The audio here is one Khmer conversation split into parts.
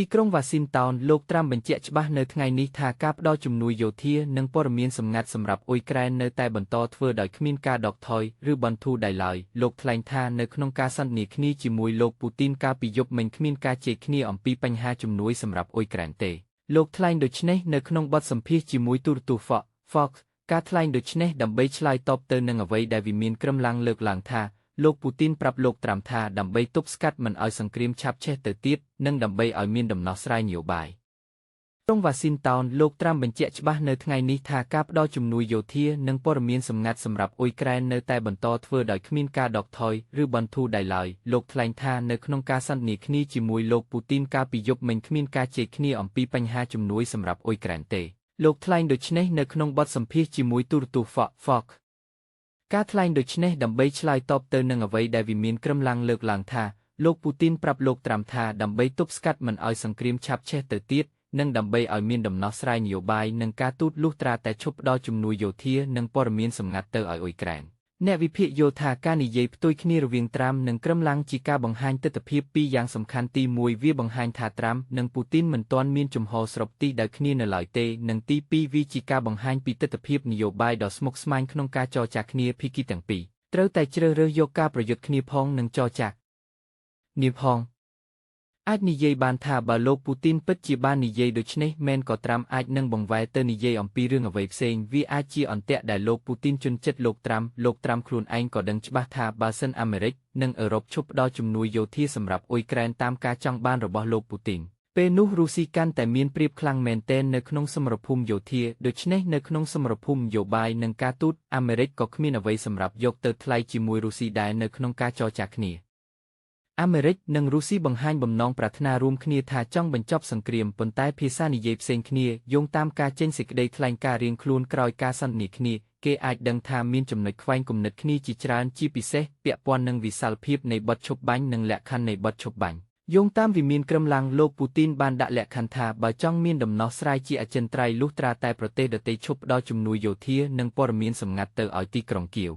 ទីក្រុងវ៉ាស៊ីនតោនលោកត្រាំបញ្ជាក់ច្បាស់នៅថ្ងៃនេះថាការផ្ដល់ជំនួយយោធានិងព័ត៌មានសម្ងាត់សម្រាប់អ៊ុយក្រែននៅតែបន្តធ្វើដោយគ្មានការដកថយឬបន្ធូរដៃឡើយលោកថ្លែងថានៅក្នុងការសន្ទនាគ្នាជាមួយលោកពូទីនកាលពីយប់មិញគ្មានការជែកគ្នាអំពីបញ្ហាជំនួយសម្រាប់អ៊ុយក្រែនទេលោកថ្លែងដូច្នេះនៅក្នុងបទសម្ភាសន៍ជាមួយទូរទស្សន៍ Fox ការថ្លែងដូច្នេះដើម្បីឆ្លើយតបទៅនឹងអ្វីដែលវិមានក្រឹមឡាំងលើកឡើងថាលោកពូទីនប្រាប់លោកត្រាំថាដើម្បីទប់ស្កាត់មិនឲ្យសង្គ្រាមឆាប់ឆេះទៅទៀតនិងដើម្បីឲ្យមានដំណោះស្រាយនយោបាយក្រុងវ៉ាស៊ីនតោនលោកត្រាំបញ្ជាក់ច្បាស់នៅថ្ងៃនេះថាការផ្ដល់ជំនួយយោធានិងព័ត៌មានសម្ងាត់សម្រាប់អ៊ុយក្រែននៅតែបន្តធ្វើដោយគ្មានការដកថយឬបន្ធូរដៃឡើយលោកថ្លែងថានៅក្នុងការសន្ទនាគ្នាជាមួយលោកពូទីនកាលពីយប់មិញគ្មានការជែកគ្នាអំពីបញ្ហាជំនួយសម្រាប់អ៊ុយក្រែនទេលោកថ្លែងដូច្នេះនៅក្នុងបទសម្ភាសន៍ជាមួយទូរទស្សន៍ Fox ការថ្លែងដូច្នេះដើម្បីឆ្លើយតបទៅនឹងអ្វីដែលវិមានក្រឹមឡាំងលើកឡើងថាលោកពូទីនប្រាប់លោកត្រាំថាដើម្បីទប់ស្កាត់មិនឲ្យសង្គ្រាមឆាប់ឆេះទៅទៀតនិងដើម្បីឲ្យមានដំណោះស្រាយនយោបាយនិងការទូតលុះត្រាតែឈប់ផ្ដល់ជំនួយយោធានិងព័ត៌មានសម្ងាត់ទៅឲ្យអ៊ុយក្រែនអ្នកវិភាគយល់ថាការនិយាយផ្ទុយគ្នារវាងត្រាំនិងក្រឹមឡាំងជាការបង្ហាញទិដ្ឋភាពពីរយ៉ាងសំខាន់ទី1វាបង្ហាញថាត្រាំនិងពូទីនមិនទាន់មានជំហរស្របទីដោយគ្នានៅឡើយទេនិងទី2វាជាការបង្ហាញពីទិដ្ឋភាពនយោបាយដ៏ស្មុគស្មាញក្នុងការចរចាគ្នាភាគីទាំងពីរត្រូវតែជ្រើសរើសយកការប្រយុទ្ធគ្នាផងនិងចរចាគ្នាផងអាចនិយាយបានថាបើលោកពូទីនពិតជាបាននិយាយដូច្នេះមែនក៏ត្រាំអាចនឹងបង្វែរទៅនិយាយអំពីរឿងអ្វីផ្សេងវាអាចជាអន្ទាក់ដែលលោកពូទីនជន់ចិត្តលោកត្រាំខ្លួនឯងក៏ដឹងច្បាស់ថាបើសិនអាមេរិកនិងអឺរ៉ុបឈប់ផ្ដល់ជំនួយយោធាសម្រាប់អ៊ុយក្រែនតាមការចង់បានរបស់លោកពូទីនពេលនោះរុស្ស៊ីកាន់តែមានប្រៀបខ្លាំងមែនទែននៅក្នុងសមរភូមិយោធាដូច្នេះនៅក្នុងសមរភូមិនយោបាយនិងការទូតអាមេរិកក៏គ្មានអ្វីសម្រាប់យកទៅថ្លៃជាមួយរុស្ស៊ីដែរនៅក្នុងការចរចាគ្នាអាមេរិកនិងរុស្ស៊ីបង្ហាញបំណងប្រាថ្នារួមគ្នាថាចង់បញ្ចប់សង្គ្រាមប៉ុន្តែភាសានិយាយផ្សេងគ្នាយោងតាមការចេញសេចក្តីថ្លែងការណ៍រៀងខ្លួនក្រោយការសន្ទនាគ្នាគេអាចដឹងថាមានចំណុចខ្វែងគំនិតគ្នាជាច្រើនជាពិសេសពាក់ព័ន្ធនឹងវិសាលភាពនៃបទឈប់បាញ់និងលក្ខខណ្ឌនៃបទឈប់បាញ់យោងតាមវិមានក្រឹមឡាំងលោកពូទីនបានដាក់លក្ខខណ្ឌថាបើចង់មានដំណោះស្រាយជាអចិន្ត្រៃយ៍លុះត្រាតែប្រទេសដទៃឈប់ផ្ដល់ជំនួយយោធានិងព័ត៌មានសម្ងាត់ទៅឲ្យទីក្រុងគៀវ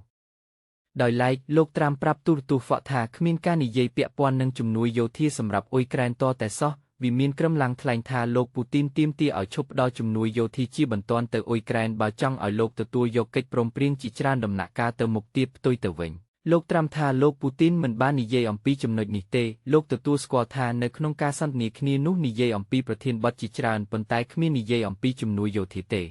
ដោយឡែកលោកត្រាំប្រាប់ទូរទស្សន៍ Fox ថាគ្មានការនិយាយពាក់ព័ន្ធនឹងជំនួយយោធាសម្រាប់អ៊ុយក្រែនតតែសោះវិមានក្រឹមឡាំងថ្លែងថាលោកពូទីនទាមទារឲ្យឈប់ផ្ដល់ជំនួយយោធាជាបន្ទាន់ទៅអ៊ុយក្រែនបើចង់ឲ្យលោកទទួលយកកិច្ចព្រមព្រៀងជាច្រើនដំណាក់កាលទៅមុខទៀតផ្ទុយទៅវិញលោកត្រាំថាលោកពូទីនមិនបាននិយាយអំពីចំណុចនេះទេលោកទទួលស្គាល់ថានៅក្នុងការសន្ទនាគ្នានោះនិយាយអំពីប្រធានបទជាច្រើនប៉ុន្តែគ្មាននិយាយអំពីជំនួយយោធាទេ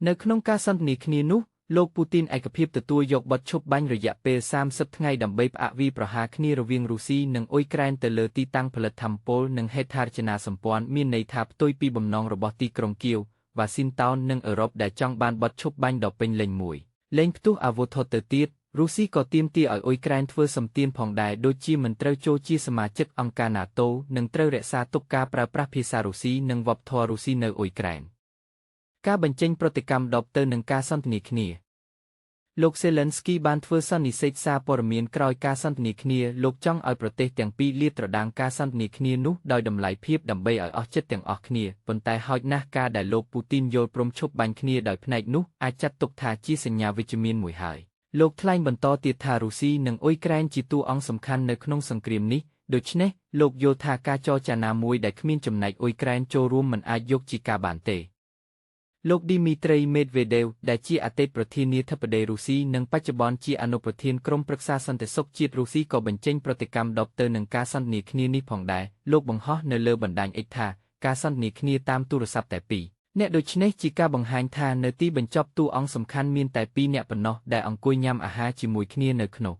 នៅក្នុងការសន្ទនាគ្នានោះលោកពូទីនឯកភាពទទួលយកបទឈប់បាញ់រយៈពេល30ថ្ងៃដើម្បីផ្អាកវាយប្រហារគ្នារវាងរុស្ស៊ីនិងអ៊ុយក្រែនទៅលើទីតាំងផលិតថាមពលនិងហេដ្ឋារចនាសម្ព័ន្ធមានន័យថាផ្ទុយពីបំណងរបស់ទីក្រុងគៀវវ៉ាស៊ីនតោននិងអឺរ៉ុបដែលចង់បានបទឈប់បាញ់ដ៏ពេញលេញមួយលែងផ្ទុះអាវុធទៅទៀតរុស្ស៊ីក៏ទាមទារឲ្យអ៊ុយក្រែនធ្វើសម្ពាធផងដែរដូចជាមិនត្រូវចូលជាសមាជិកអង្គការ NATO និងត្រូវរក្សាទុកការប្រើប្រាស់ភាសារុស្ស៊ីនិងវប្បធម៌រុស្ស៊ីនៅអ៊ុយក្រែនការបញ្ចេញប្រតិកម្មតបទៅនឹងការសន្ទនាគ្នាលោកសេលិនស្គីបានធ្វើសន្និសីទសារព័ត៌មានក្រោយការសន្ទនាគ្នាលោកចង់ឲ្យប្រទេសទាំងពីរលាតត្រដាងការសន្ទនាគ្នានោះដោយតម្លៃភាពដើម្បីឲ្យអស់ចិត្តទាំងអស់គ្នាប៉ុន្តែហោចណាស់ការដែលលោកពូទីនយល់ព្រមឈប់បាញ់គ្នាដោយផ្នែកនោះអាចចាត់ទុកថាជាសញ្ញាវិជ្ជមានមួយហើយលោកថ្លែងបន្តទៀតថារុស្ស៊ីនិងអ៊ុយក្រែនជាតួអង្គសំខាន់នៅក្នុងសង្គ្រាមនេះដូច្នេះលោកយល់ថាការចរចាណាមួយដែលគ្មានចំណែកអ៊ុយក្រែនចូលរួមមិនអាចយកជាការបានទេលោកឌីមីត្រីមេដវេដេវដែលជាអតីតប្រធានាធិបតីរុស្ស៊ីនិងបច្ចុប្បន្នជាអនុប្រធានក្រុមប្រឹក្សាសន្តិសុខជាតិរុស្ស៊ីក៏បញ្ចេញប្រតិកម្មតបទៅនឹងការសន្ទនាគ្នានេះផងដែរលោកបង្ហោះនៅលើបណ្ដាញ X ថាការសន្ទនាគ្នាតាមទូរស័ព្ទតែពីរអ្នកដូច្នេះជាការបង្ហាញថានៅទីបញ្ចប់តួអង្គសំខាន់មានតែពីរអ្នកប៉ុណ្ណោះដែលអង្គុយញ៉ាំអាហារជាមួយគ្នានៅក្នុង